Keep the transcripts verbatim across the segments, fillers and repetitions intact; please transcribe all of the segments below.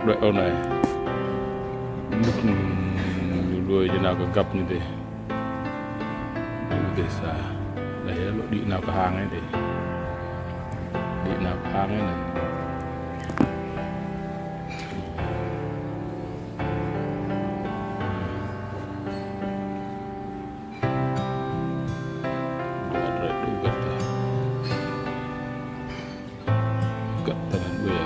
Đuaĭ ôh anai. Mŭt ñu lui ñu nao kơ găp ñu dih. Ñu dih sa. Anai yơh, lŏ đĭ nao kơ hang anai dih. Đĭ nao kơ hang anai. Đuaĭ rai đu găt ta. Găt ta anŭn ƀiă.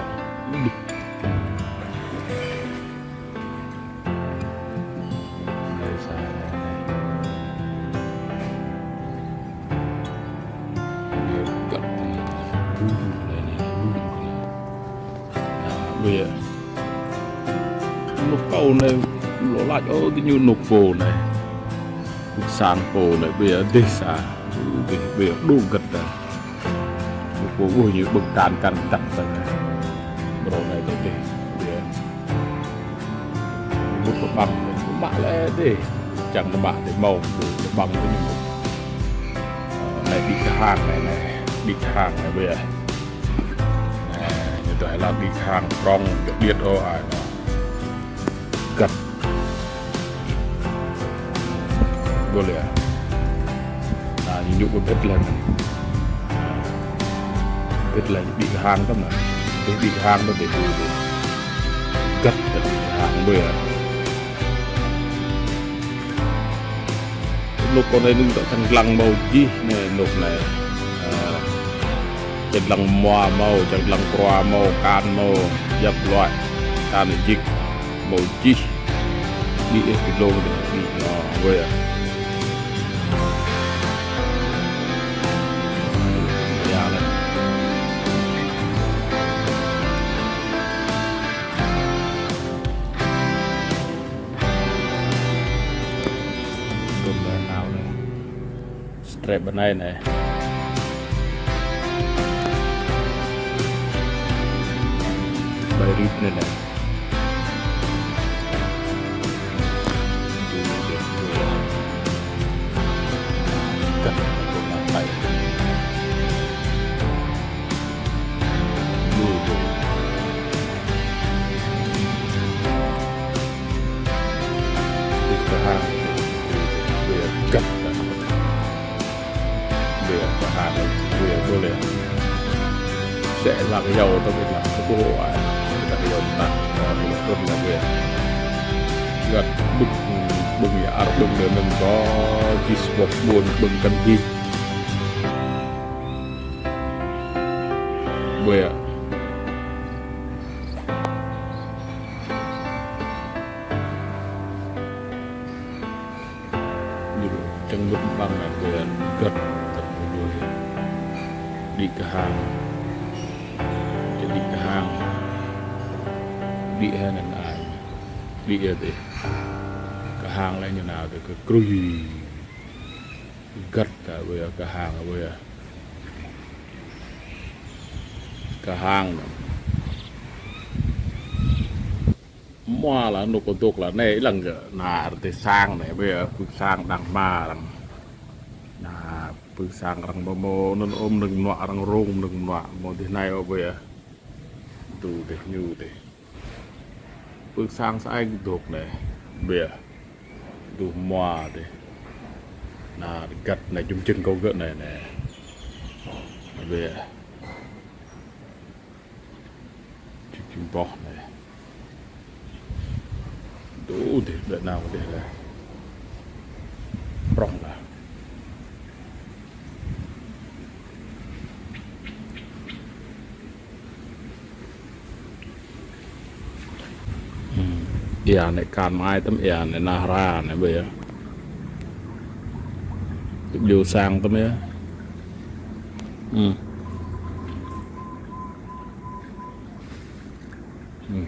Anai sa anai. Ƀiă găt ta anai. Ƀuh anai anai. Ƀuh anai. Anai ƀiă. Anŭn kâo anai lŏ laĭ ôh, diñu anŭn pô anai. Sang pô anai ƀiă dih sa. Dih ƀiă đu găt ta. Ñu pô ƀuh ñu ƀơ̆ng tan kăn tăk ta anai. Brô anai tơ dih. Ƀiă. Mŭt kơ ƀăng, mă lĕ dih. Čang mă dih mâo, kơ ƀăng dih ñu mŭt. Ơ, anai đĭ kơ hang anai, anai. Đĭ kơ hang anai ƀiă. Anai, ñu tơlơi lăng đĭ kơ hang prŏng, jŏ điêt ôh, ai, anai. Găt. Ƀuh lĕ. Anai, ñu ñu ƀu bĕt lăng. Bĕt lăng đĭ kơ hang tơm anai. Đĭ, đĭ kơ hang tơm dih. Găt ta đĭ kơ hang ƀiă. Anŭn kâo anai anŭn tŏ čang lăng mâo jih anai anŭn anai. Ơ, čang lăng mua mâo, čang lăng krua mâo, kan mâo, yap luač, kan jik mâo jih. Đĭ ih kơ dlông dih, đĭ, ơ, ƀiă. Ƀiă lĕ. Tơm anai nao anai. Strep ƀơi anai anai. Ƀơi rĭm anai anai. Găt ta anai. Đĭ kơ hang. Ƀiă găt ta. Ƀiă kơ hang. Ƀiă ƀuh lĕ. Sĕ lăng yâo tơ ƀiă lăng tơ ƀuh ai. Lăng yâo tơ ƀiă. Găt ƀơ̆ng, ƀơ̆ng ia ar ƀơ̆ng anai anŭn kâo jih ƀuh ƀuôn ƀơ̆ng kăn jih. Ƀiă. Ñu čang mŭt ƀăng anai ƀiă găt ta anai ƀuh. Đĭ kơ hang. Čang đĭ kơ hang. Đĭ hă anŭn ai. Đĭ hă dih. Kơ hang lĕ ñu nao dih kơ krui. Găt ta ƀiă kơ hang ƀiă. Kơ hang anŭn. Mua lah, anŭn kâo dŏ lah, anai lăng kơ, anai, rơdêh sang anai, ƀiă, pưk sang đang hmua arăng. Anai, pưk sang arăng ƀu mâo, anŭn ôm mơnơ̆ng mơnuă arăng rông, mơnơ̆ng mơnuă, mâo dih anai ôh, ƀiă. Tui dih, ñu dih. Pưk sang sa ai kơ dŏ anai, ƀiă. Tui hmua dih. Anai, găt anai, jum jơ̆ng kâo gơ̆ anai, anai. Ƀiă. Čik čim boh anai. Tui dih, ƀiă nao dih lah. Prŏng lah. Hmm. Ia anai kan mai tơm ia anai nah ra anai ƀiă. Tui ƀiă sang tơm ia. Hmm. Hmm.